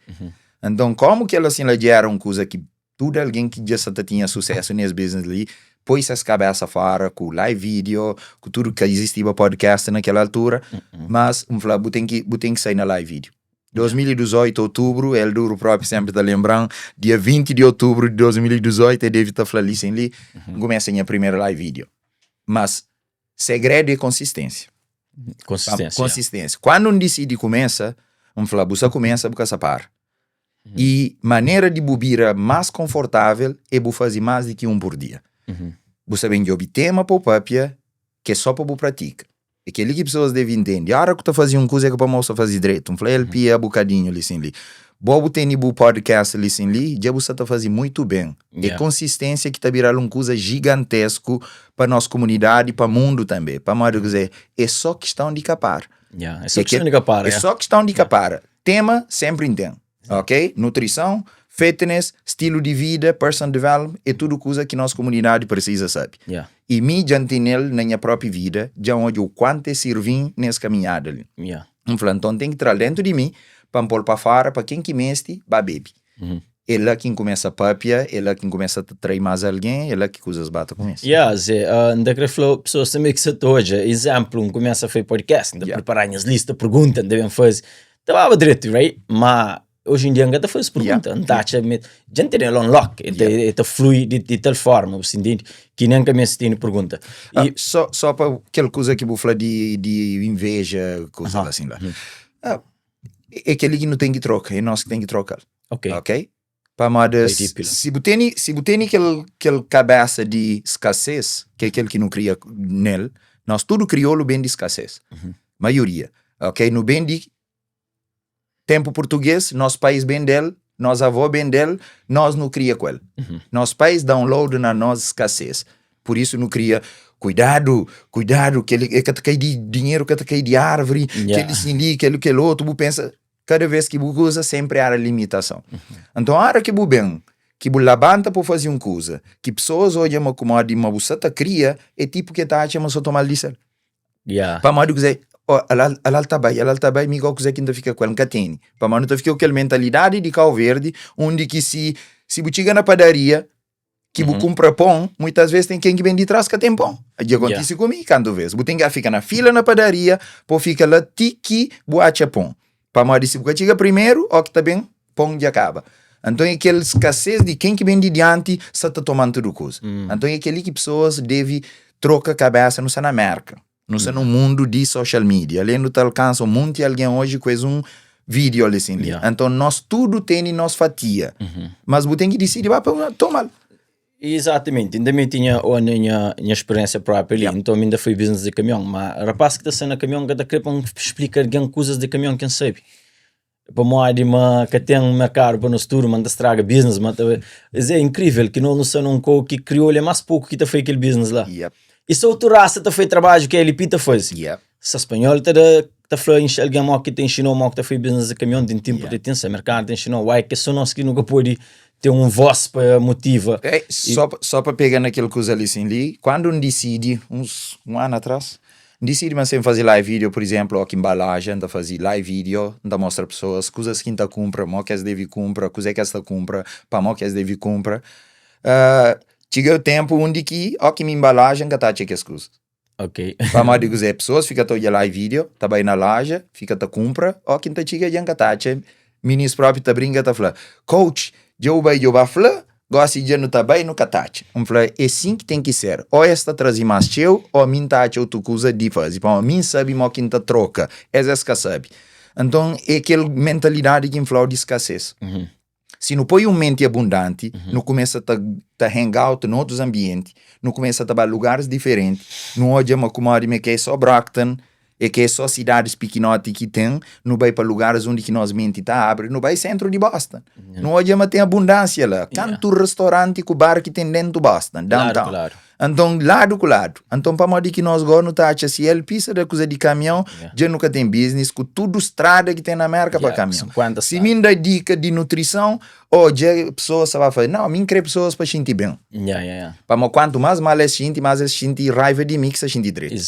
Anton komu kel asin la dja era un kuza ki tudu algen ki dja sa ta tinha susesu nes business li poi ses kabesa fora ku live video ku tudu ka izistiba podcast na kel altura mas N fla bu ten ki bu ten ki sai na live video. 2018 outubru el duru propi senpri ta lenbra-m dia 20 di outubru di 2018 el debe ta fla li sin li N kumesa nha primeru live video. Mas segredu é konsistênsia. Konsistênsia. Konsistênsia. Kuandu N disidi kumesa, N fla bu sa kumesa bu ka sa para. E manera di bu bira más konfortável é bu faze más di ki un pur dia. Bu sa ben djobe tema pa bu papia ki é só pa bu pratika. É kel-li ki pesoas debe intende. Óra ku ta faze un kuza é ka pamodi bu sta faze dretu. N fla el pia bukadinhu li sin li. Bo bu tene bu podcast li sin li, dja bu sta ta faze muitu ben. É konsistênsia ki ta bira-l un kuza jigantesku pa nos komunidadi, pa mundu tanbe. Pamodi kuzê? É só kistãu di ka para. É só kistãu di ka para. É só kistãu di ka para. Tema senpri N ten. Ok? Nutrisãu, fitness, stilu di vida, person development, é tudu kuza ki nos komunidadi presiza sabe. Yeah. I mi dja N tene-l na nha propi vida, dja N odja u kuantu é sirvi-m nes kaminhada li. Yeah. N fla, nton N ten ki tra-l dentu di mi pa N pô-l pa fora pa ken ki meste ba bebe. É la ki N kumesa papia, é la ki N kumesa ta trai más algen, é la ki kuzas ba ta kumesa. Yeah, Zé, N ta kre fla pesoas tanbe ki sa ta odja, izénplu, N kumesa fai podcast, N ta Yeah. pripara nhas lista pergunta, N ta ben faze. Ta baba dretu, right? Ma oji en dia N ka ta faze pergunta, N ta atxa ma dja N tene el on lock, e ta, e ta flui di, di tal forma, bu sta intende? Ki nen ka meste tene pergunta. Ah, I, só, só pa kel kuza ki bu fla di, di inveja, kuza Aham. asin la. Ah, é kel-li ki nu ten ki troka, é nos ki ten ki troka-l. ok, Ok? Pamodi Bai di pila. si bu tene, si bu tene kel, kel kabesa di skasez, ki é kel ki nu kria nel, nos tudu kriolu ben di skasez. Maioria. Ok? Nu ben di tenpu purtugês, nos pais ben del, nos avó ben del, nos nu kria ku el. Nos pais download na nos skasez. Pur isu nu kria, kuidadu, kuidadu, kel e ka ta kai di dinheru ka ta kai di árvori, Yeah. kel sin li, kel kel otu, bu pensa, kada vez ki bu uza senpri era limitason. Nton ora ki bu ben, ki bu labanta pa bu faze un kuza, ki pesoas odja ma kumodi ma bu sa ta kria, é tipu ki e ta atxa ma sa toma-l di sel. Yeah. Pamodi kuzê? Oh, ala, ala el ta bai, ala el ta bai, mi gó kuzê ki N ta fika ku el? N ka tene. Pamodi nu ta fika ku kel mentalidadi di Kau Verdi, undi ki si, si bu txiga na padaria, ki bu kunpra pon, muitas ves ten ken ki ben di tras ka ten pon. Dja kontise ku mi kantu ves. Bu ten ki fika na fila na padaria pa bu fika la ti ki bu atxa pon. Pamodi si bu ka txiga primeru, o ki ta ben, pon dja kaba. Anton é kel skasez di ken ki ben di dianti sa ta toma-m tudu kuza. Anton é kel-li ki pesoas debe troka kabesa. Nu sta na Mérka, nu sta na un mundu di social media. Ale nu ta alkansa un monti algen oji ku es un. video li sin li. Yeah. Anton nos tudu tene nos fatia. Mas bu ten ki disidi ba pa toma-l. Exatamente, inda mi tinha o na nha, nha experiência própria ali, então mi inda foi business de caminhão, mas rapaz que ta sta na caminhão ka ta kre pa N explica alguém coisas de caminhão que N sabe. Pamodi ma ka ten merkadu pa nos tudu, ma N ta straga business, ma ta, es é incrível ki nos nu sta num kou ki kriolu é mas poku ki ta fai kel business la. Yep. E se otu rasa ta fai trabadju ki LP ta faze? Yep. Se spanhol ta da ta fla inx algen mo ki ta inxinou mo ki ta fai business di kamion tin tin yeah. tin se merkanu ta inxinou why ke so nos ki nu ka podi ten un voz pa motiva. Ei, só só pa pega na kel kuza li sin li, kuandu N disidi uns un anu atras, N disidi ma sen fazi live video, pur izemplu, o ki nbalaja N ta fazi live video, N ta mostra pesoas kuzas ki N ta kunpra, mo ki es devi kunpra, kuze ki es ta kunpra, pamo ki es devi kunpra. Uh, txiga tempu undi ki o ki mi nbalaja N ka ta atxa kes kuza. Ok. Pamodi kuzê? Pesoas fika ta odja live video, ta bai na loja, fika ta kunpra, ó ki N ta txiga dja N ka ta atxa. Minis propi ta brinka ta fla, Coach, dja bu bai dja bu ba fla, gosi dja nu ta bai nu ka ta atxa. N fla, é sin ki ten ki ser, ó es ta traze más txeu, ó mi N ta atxa otu kuza di faze, pamodi mi N sabe mo ki N ta troka, es es ka sabe. Nton é kel mentalidadi ki N fla-u di skasez. Si nu poi un menti abundanti, nu kumesa ta ta hang out na otus anbienti, nu kumesa ta ba lugaris diferenti, nu odja ma kumodi ma é ka é só Brockton, é ka é só sidadis pikinoti ki ten, nu bai pa lugaris undi ki nos menti ta abri, nu bai sentru di Boston, nu odja ma ten abundansia la, kantu restauranti ku bar ki ten dentu Boston, downtown. Anton, ladu ku ladu. Anton, pamodi ki nos go nu ta atxa si el pisa da kuza di kamion, dja nu ka ten biznis ku tudu strada ki ten na Merka pa kamion. Si mi N da dika di nutrison, oh dja pesoas sa ba fla, nau, mi N kre pesoas pa xinti ben. Pamodi kuantu mas mal es xinti, mas es xinti raiva di mi ki sa xinti dretu.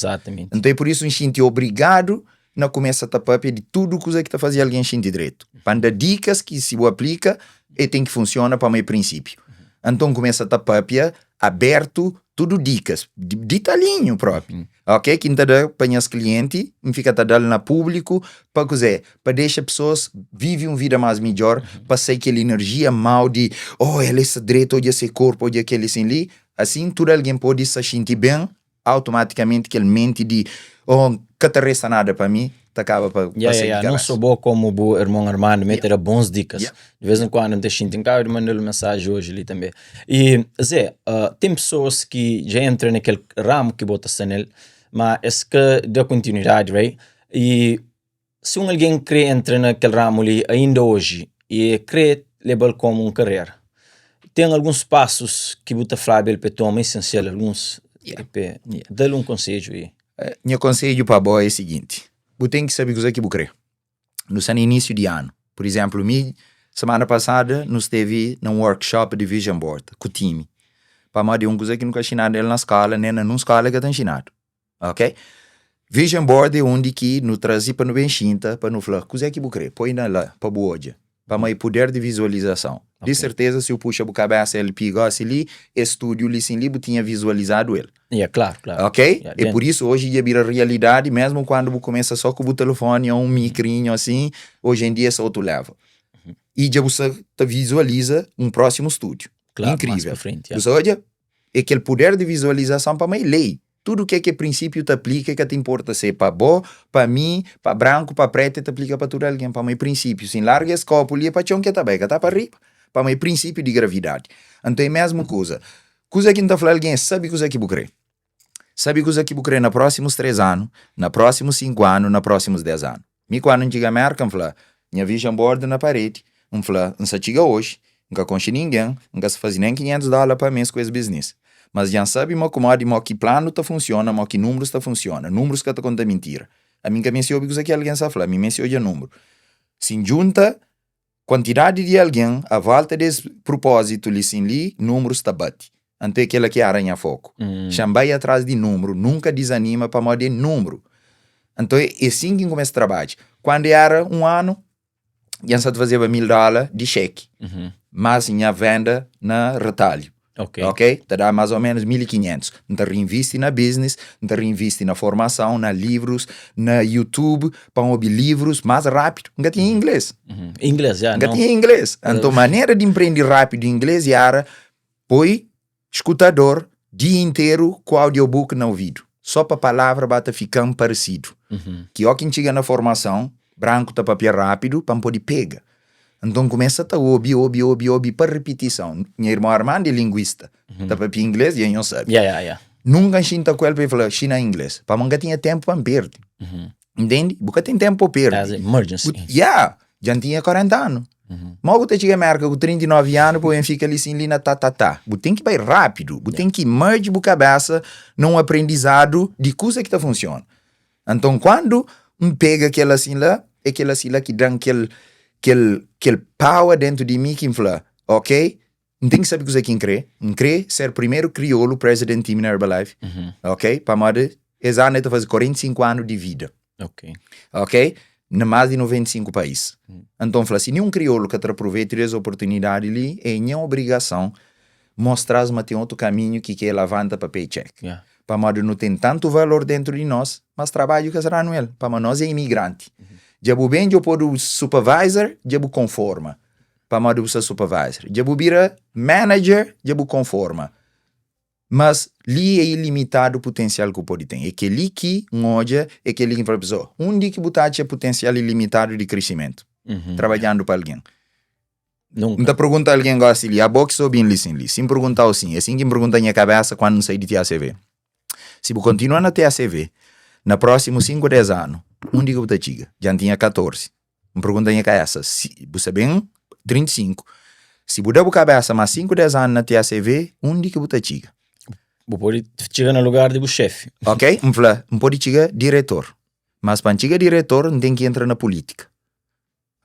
Nton, é pur isu N xinti obrigadu na kumesa ta papia di tudu kuza ki ta faze algen xinti dretu. Pa N da dikas ki si bu aplika, e ten ki funsiona pamodi é prinsipiu. Anton N kumesa ta papia abertu tudu dikas, di talinhu propi, ok, ki N ta da pa nhas klienti, N fika ta da-l na públiku, pa kuzê? Pa dexa pesoas vive un vida más midjór, pa sai kel inerjia mau di, oh, el é sta dretu, odja se korpu, odja kel li sin li. Asin tudu algen pode sta xinti ben automaticamente kel menti di oh ka ta resta nada pa mi ta kaba pa, yeah, pa sair yeah, di não cabeça. só bo como bu irmão Armando me te da bons dicas. Yeah. De vez em quando te xinti, N de mandar mensagem hoje ali também. E Zé, uh, tem pessoas que já entram naquele ramo que bota sta nele, mas es que dá continuidade, right? E Si un algen krê entra na kel ramu li ainda oji i el krê leba-l kómu un karera, ten alguns pasus ki bu ta flaba el pa el toma esensial, alguns pa el da-l un konsedju i. Nha konsedju pa bo é siginti, bu ten ki sabe kuzê ki bu krê. Nu sta na inísiu di anu. Pur izénplu, mi semana pasada nu stevi na un workshop di vision board ku timi, pamodi é un kuza ki nu ka nxinadu el na skóla, nen na nun skóla ka ta nxinadu. Ok? Vision board é undi ki nu traze pa nu ben xinta pa nu fla kuzé ki bu kre, poi na la pa bu odja. Pamodi puder di vizualizason. Di serteza si bu puxa bu kabesa LP gosi li, es studiu li sin li bu tinha vizualizadu el. Yeah, klaru, klaru. Ok? Yeah, É pur isu oji dja bira rialidadi mesmu kuandu bu kumesa so ku bu telefoni ou un mikrinhu asin, oji en dia é sa otu level. I dja bu sa ta vizualiza un prósimu studiu. Klaru, más Inkrivel. pa frenti, Bu yeah. sa odja? É kel puder di vizualizason pamodi é lei. Tudu ke ke prinsípiu ta aplika, e ka ta inporta se é pa bo, pa mi, pa branku, pa pretu, e ta aplika pa tudu algen, pamodi é prinsípiu. Si N larga es kopu li, é pa txon ke ta bai, ka ta pa riba, pamodi é prinsípiu di gravidadi. Anton é mesmu kuza. Kuza ki N ta fla algen é sabe kuza ki bu kre. Sabe kuza ki bu kre na prósimus 3 anu, na prósimus 5 anu, na prósimus 10 anu. Mi kuandu N txiga Merka, N fla, nha vision board na paredi, N fla, N sa txiga oji, N ka konxe ningen, N ka sa faze nen 500 dóla pa mês ku es biznis. Mas dja N sabe ma kumodi, mo ki planu ta funsiona, mo ki númerus ta funsiona. Númerus ka ta konta mintira. Ami N ka meste obi kuza ki algen sa fla, ami N meste odja númeru. Si N djunta kuantidadi di algen a volta di es prupózitu li sin li, númerus ta bati. Anto é kela ki éra nha foku. Xa N bai atras di númeru, nunka dizanima pamodi é númeru. Anto é sin ki N kumesa trabadja. Kuandu éra un anu, dja N sa ta fazeba 1000 dóla di xeki, más nha venda na retalhu. Ok. Ok? Ta da más o ménus 1500. N ta reinvisti na business, N ta reinvisti na formason, na livrus, na YouTube, pa N obi livrus más rápidu. N ka tinha inglês. Inglês, já, N ka não. tinha inglês. Anto manera di N prende rápidu inglês éra Poi skutador dia interu ku audiobook na ovidu, só pa palavra ba ta fika-m paresidu. Ki ó ki N txiga na formason, Branku ta papia rápidu pa N pode pega. Nton N kumesa ta obi, obi, obi, obi pa ripitison. Nha irmon Armando é linguista, ta papia inglês dja nho sabe. Yeah, yeah, yeah. Nunka N xinta ku el pa el fla, xina inglês, pamodi N ka tinha ténpu pa N perde. Ntende? Bu ka ten ténpu pa perde. As emergency. Bu, yeah, dja N tinha 40 anu. Má bu ta txiga Mérka ku 39 anu pa bu ben fika li sin li na ta ta ta. Bu ten ki bai rápidu, bu ten ki merge bu kabésa na un aprendizadu di kuza ki ta funsiona. Anton kuandu N pega kel asin la, é kel asin la ki da-m kel, kel, kel power dentu di mi ki N fla, ok, N ten ki sabe kuze ki N kre. N kre ser primeru kriolu president team na Herbalife, ok, pamodi es anu el ta faze 45 anu di vida, Ok. ok, na más di 95 país. Anton N fla, si ninhun kriolu ka tra pruvetu di es oportunidadi li, é nha obrigason mostra-s ma ten otu kaminhu ki ke lavanta pa paycheck. Yeah. Pamodi nu ten tantu valor dentru di nos, mas trabadju ka será-nu el, pamodi nos é imigranti. Dja bu ben, dja bu podu supervisor, dja bu konforma, pamodi bu sta supervisor. Dja bu bira manager, dja bu konforma. Mas li é ilimitadu putensial ku pode ten. É kel-li ki N odja, é kel-li ki N fla pesoa, undi ki bu ta atxa putensial ilimitadu di krisimentu? Trabadjandu pa algen. Nunka. N ta pergunta algen gosi li, abo ki sta obin li sin li, si N perguntau sin, é sin ki N pergunta nha kabesa kandu N sai di TACV. Si bu kontinua na TACV, na prósimu 5, 10 anu, undi ki bu ta txiga? Dja N tinha 14. N pergunta nha kabesa, si bu sta ben 35, si bu da bu kabesa más 5, 10 anu na TACV, undi ki bu ta txiga? Bu pode txiga na lugar di bu xefi. Ok, N fla, N pode txiga diretor, mas pa N txiga diretor, N ten ki entra na pulítika.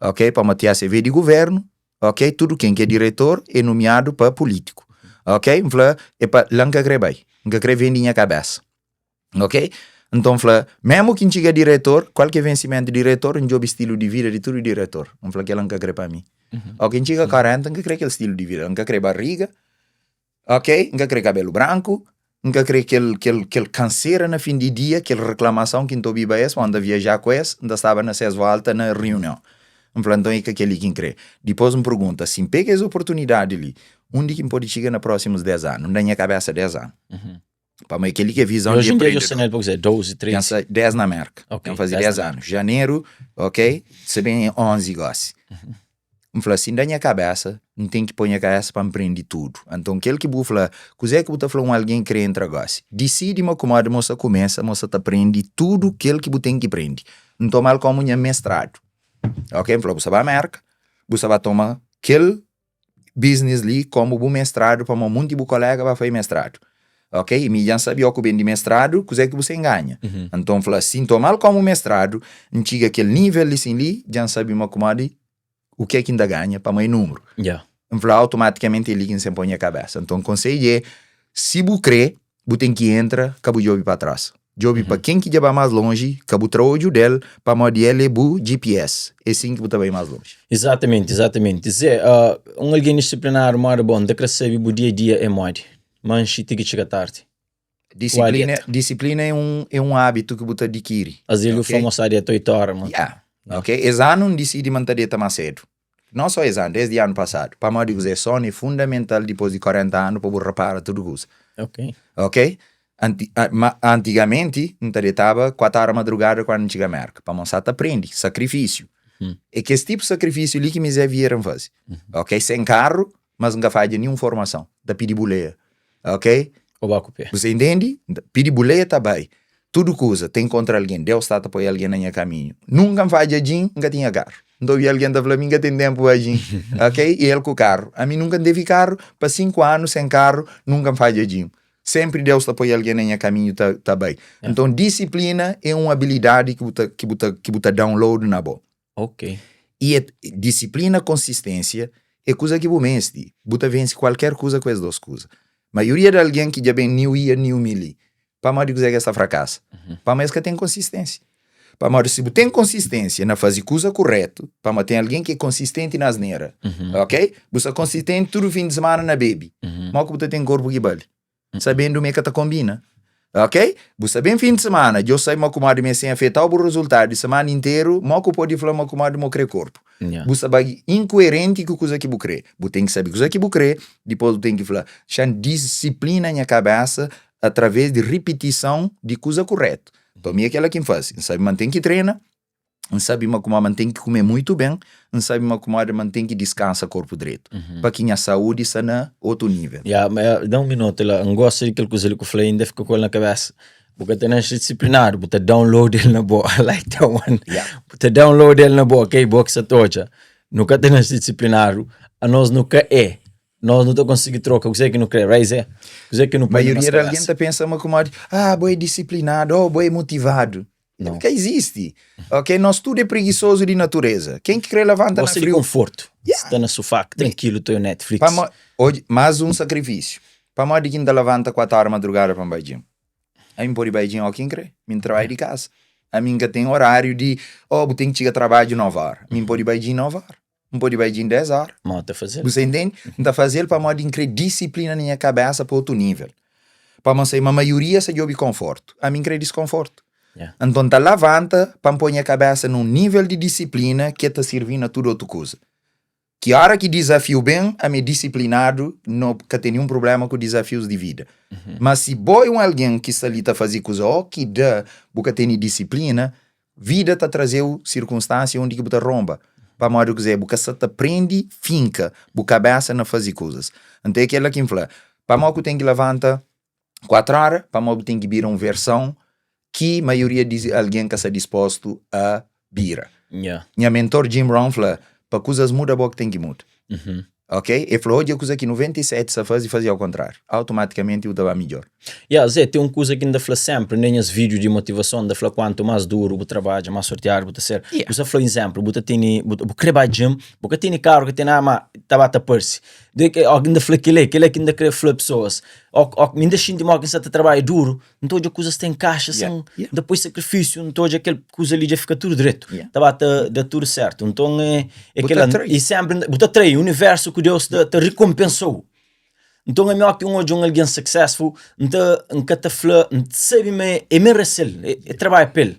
Ok, pamodi TACV di governu, ok, tudu ken ki é diretor é nomiadu pa pulítiku, ok, N fla, é pa la N ka kre bai, N ka kre vende nha kabesa, ok, nton N fla, memu ki N txiga diretor, kual ki é vensimentu di diretor, N djobe stilu di vida di tudu diretor, N fla kel-la N ka kre pa mi, ok, N txiga 40 N ka kre kel stilu di vida, N ka kre bariga, Ok, N ka kre kabelu branku, N ka kre kel, kel, kel kansera na fin di dia, kel reklamason ki N ta obiba es, pamodi N ta viaja ku es, N ta staba na ses volta na riunion. N fla, nton é ka kel-li ki N kre. Dipôs N pergunta, si N pega es oportunidadi li, undi ki N pode txiga na prósimus 10 anu? N da nha kabésa 10 anu. Pamodi é kel-li ki é vizon di Oji en dia dja sta na el pa kuzê? 12, 13? Dja sta 10 na Mérka. Ok, Dja N faze 10 anu. Janeru, ok, sta ben 11 gósi. N fla, si N da nha kabésa, N ten ki poi nha kabésa pa N prende tudu. Anton, kel ki bu fla, kuzê ki bu ta fla un algen ki krê entra gósi? Disidi ma kumodi mo sta kumesa, mo sta ta prende tudu kel ki bu ten ki prende. N toma-l kómu nha mestradu. Ok, N fla, bu sta ba Mérka, bu sta ba toma kel biznis li kómu bu mestradu pamodi munti bu koléga ba fai mestradu. Ok, i mi dja N sabe, ó ku ben di mestradu, kuzê ki bu sen ganha. Anton, N fla, si N toma-l kómu mestradu, N txiga kel nível li sin li, dja N sabe ma kumodi u ke ki N ta ganha pamodi é númeru. Yeah. N fla automaticamente é li ki N sen poi nha kabesa. Nton konsedju é, si bu kre, bu ten ki entra, ka bu djobi pa tras. Djobi pa ken ki dja ba más lonji, ka bu tra odju del, pamodi el é bu GPS. É sin ki bu ta bai más lonji. Exatamente, exatamente. Zé, uh, un algen disiplinadu moda bo, N ta kre sabe bu dia a dia é modi? Manxi ti ki txiga tardi. Disiplina, disiplina é un, é un hábitu ki bu ta adikiri. As el okay? famosa dieta 8 hora, mano. Yeah. Ok, es anu N disidi ma N ta deta más sedu. Não só es anu, desdi anu pasadu. Pamodi kuzê? Sonu é fundamental dipôs di 40 anu pa bu repara tudu kuza. Ok. Ok? Anti, a, ma, antigamenti N ta detaba 4 hora madrugada kuandu N txiga Merka. Pamodi N sa ta prendi sakrifisiu. É kes tipu sakrifisiu li ki mi Zé Vieira N faze. Ok? Sen karru, mas N ka fadja ninhun formason. N ta pidi buleia. Ok? Ô ba ku pé. Você entende? N ta pidi buleia ta bai. Tudu kuza, ta enkontra algen. Deus sta ta poi algen na nha kaminhu. Nunka N fadja djin, N ka tinha karu. N ta obi algen ta fla mi N ka ten tenpu pa djin. Ok? I el ku karu. Ami nunka N tevi karu, pa 5 anu sen karu, nunka N fadja djin. Senpri Deus ta poi algen na nha kaminhu ta ta bai. Nton disiplina é un abilidadi ki bu ta ki bu ta ki bu ta download na bo. Ok. I é disiplina, konsistênsia é kuza ki bu meste. Bu ta vense kualker kuza ku es dos kuza. Maioria di algen ki dja ben new year, new me li, pamodi kuzê ki es ta frakasa? Pamodi es ka ten konsistênsia. Pamodi si bu ten konsistênsia na faze kuza kuretu, pamodi ten algen ki é konsistenti na asnera, ok? Bu sta konsistenti tudu fin di semana na bebe, modi ki bu ta ten korpu ki bali? Sabendu ma e ka ta konbina. Ok? Bu sta ben fin di semana, djo sai ma kumadi ma e sen afetau bu rezultadu di semana interu, mo ku podi fla ma kumadi mo kre korpu? Yeah. Bu sta bai inkuerenti ku kuza ki bu kre. Bu ten ki sabi kuza ki bu kre, dipos bu ten ki fla, xa-m disiplina nha kabesa atraves di ripitison di kuza kuretu. Nton mi e kela ki N fasi, N sabi ma N ten ki trena. N sabe ma kuma ma N ten ki kume muitu ben, N sabe ma kuma ma N ten ki diskansa korpu dretu, pa ki nha saúdi sta na otu nível. Ya, ma da un minutu la, N gosta di kel kuza li ku fla, inda fika ku el na kabesa. Bu ka ta nasce disiplinadu, bu ta download el na bo. I like that one. Bu ta download el na bo, ok? Bo ki sa ta odja. Nu ka ta nasce disiplinadu, anos nu ka é. Nos nu ta konsigi troka kuzê ki nu krê, right Zé? Kuzê ki nu poi na nos Maioria di algen kabesa. ta pensa ma kumodi, ah, bo é disiplinadu, oh, bo é motivadu. Não. Ka izisti. Ok, nos tudu é preguisozu di natureza. Ken ki krê lavanta na Gosta di friu? konfortu. Sta na sufá, trankilu, ta obi Netflix. Pamo, odja, más un sakrifisiu. Pamodi ki N ta lavanta 4 óra madrugada pa N bai gym? Ami N pode bai gym óki N krê. Mi N trabadja di kasa. Ami N ka ten oráriu di, oh, bu ten ki txiga trabadju 9 óra. Mi N pode bai gym 9 óra. N pode bai gym 10 óra. Má ta faze-l. Bu sa intende? N ta faze-l pamodi N krê disiplina na nha kabésa pa otu nível. Pamodi N sabe ma maioria sa djobe konfortu. Ami N krê diskonfortu. Nton N ta lavanta pa N poi nha kabésa na un nível di disiplina ki el ta sirvi-m na tudu otu kuza. Ki óra ki dizafiu ben, ami é disiplinadu, no ka ten ninhun prubléma ku dizafius di vida. Má si bo é un algen ki sta li ta faze kuza ô ki da bu ka tene disiplina, Vida ta traze-u sirkunstansia undi ki bu ta ronba. Pamodi kuzê? Bu ka sa ta prende finka bu kabésa na faze kuzas. Nton é kel-la ki N fla, pamodi ku ten ki lavanta 4 óra? Pamodi bu ten ki bira un verson ki maioria di algen ka sta dispostu a bira. Nha mentor Jim Rohn fla, pa kuzas muda bo ki ten ki muda. Ok? E fla, odja kuza ki 97 sa faze, faze ao kontráriu. Automatikamenti bu ta ba midjor. Ya, Zé, ten un kuza ki N ta fla sénpri na nhas vídiu di motivason, N ta fla kuantu más duru bu trabadja, más sortiadu bu ta ser. Bu sta fla izénplu, bu ta tene, bu bu krê ba gym, bu ka tene karu, ka tene nada, má ta ba ta parse. Di ki óki N ta fla kel-li, kel-li ki N ta krê fla pesoas. Ó ó mi N ta xinti ma óki N sta ta trabadja duru, N ta odja kuzas ta inkaxa asin, N ta poi sakrifisiu, N ta odja kel kuza li dja fika tudu dretu, ta ba ta da tudu sertu. Nton é é kel la. I senpri bu ta trai universu ku Deus ta ta rikonpensa-u. Nton ami óki N odja un algen successful, N ta N ka ta fla, N sabe ma é merese-l, é trabadja pa el.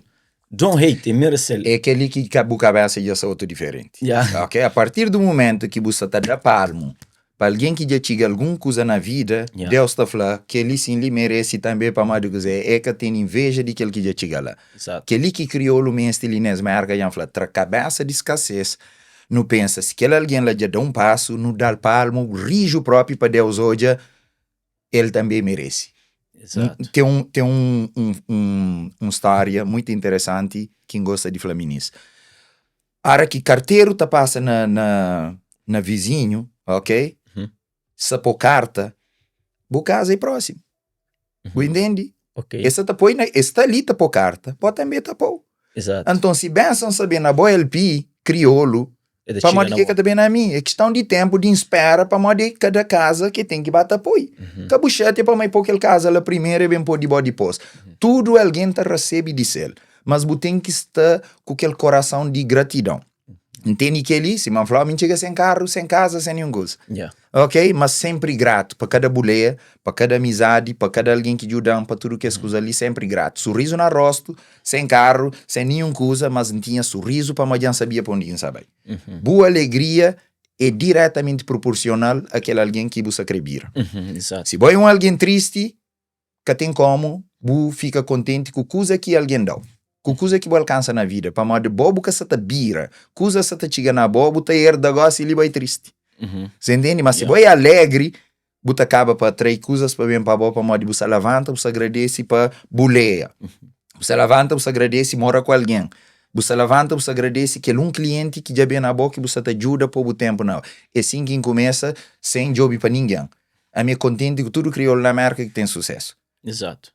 Don't hate, é merese-l. É kel-li ki ka bu kabésa dja sta otu diferenti. Ok, a partir di momentu ki bu sta ta da palmu pa algen ki dja txiga algun kuza na vida, Deus ta fla, kel-li sin li merese tanbe pamodi kuzê? E ka ten inveja di kel ki dja txiga la. Kel-li ki kriolu meste li nes Mérka dja N fla, tra kabésa di skases, nu pensa si kel algen la dja da un pasu, nu da-l palmu riju propi pa Deus odja el tanbe merese. Ten un, ten un, un, un, un stória muitu interesanti ki N gosta di fla minis. Ora ki karteru ta pasa na, na, na vizinhu, ok? Sa po karta, bu kaza é prósimu. Bu intendi? Ok. Es sa ta poi na, es sta li ta po karta, bo tanbe ta pou. Exato. Anton si benson sa ben na bo LP, kriolu, E ta txiga pamodi na ke bo. ka ta ben na mi? É kiston di tenpu di N spera pamodi kada kaza ke ten ki ba ta poi. Ka bu xatia pamodi po kel kaza la primeru e ben po di bo dipos. Tudu algen ta rasebe di sel, mas bu ten ki sta ku kel korason di gratidon. N tene kel-li, sima N fla-u, mi N txiga sen karu, sen kaza, sen ninhun kuza. Ok, ma senpri gratu pa kada buleia, pa kada amizadi, pa kada algen ki djuda-m, pa tudu kes kuza li, senpri gratu. Surizu na rostu, sen karu, sen ninhun kuza, mas N tinha surizu pamodi dja N sabia pa undi ki N sa bai. Bu alegria é diretamenti proporsional a kel algen ki bu sa kre bira. Si bo é un algen tristi, ka ten komu bu fika kontenti ku kuza ki algen da-u, ku kuza ki bu alkansa na vida, pamodi bo bu ka sa ta bira, kuza sa ta txiga na bo, bu ta erda gosi li bai tristi. Sa intende? Ma si bo é alegri, bu ta kaba pa atrai kuzas pa ben pa bo, pamodi bu sa lavanta, bu sa agradese pa buleia, bu sa lavanta, bu sa agradese mora ku algen, bu sa lavanta, bu sa agradese kel un klienti ki dja ben na bo, ki bu sa ta djuda po bu tenpu na. É sin ki N kumesa, sen djobe pa ningen. Ami é kontenti ku tudu kriolu na Merka ki ten susesu. Exato.